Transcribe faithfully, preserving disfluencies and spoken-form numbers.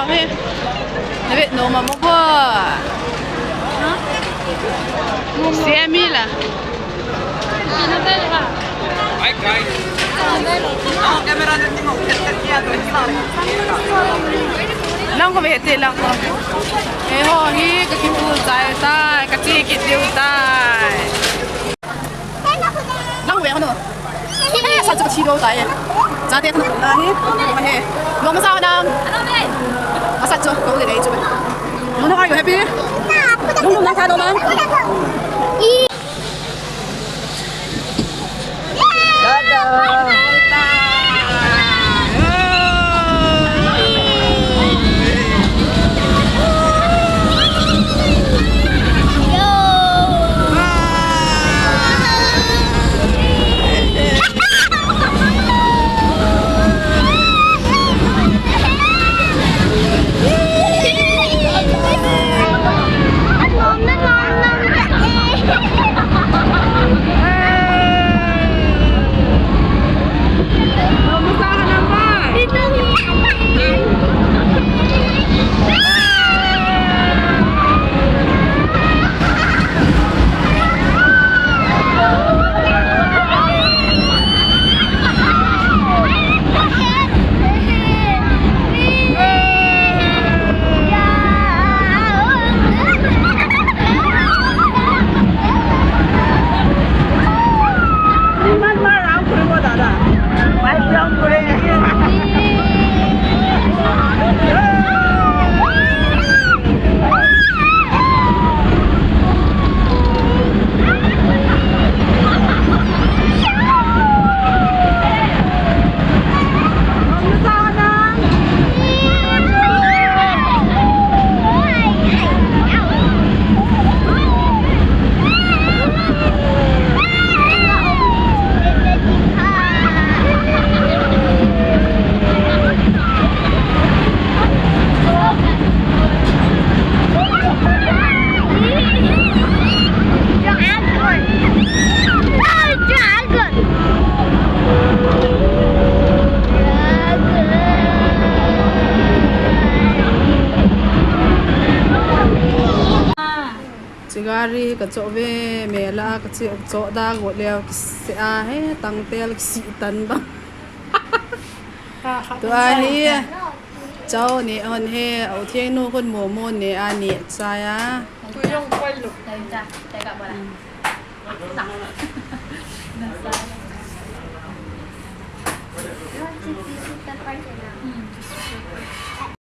Hey, na vet nom a mo bo. Siami la. Lang ko ve te lang ko. Eiho hi ka kipu chai tai, ka chi kit diu tai. Lang ve hano. He, sa chu ka thi lo tai. Chate thana na hi. He. Lo ma sa na. Asa chu ko le dei chu. Mona, are you happy? Long long lang tha lo man. Chigari ka cho ve, mela ka cho, cho da go leo, kisi a he, tangtel kisi tan ba. Tua hi, chau ni hon he, au thiang nu hon mo mo ne a ni chai a.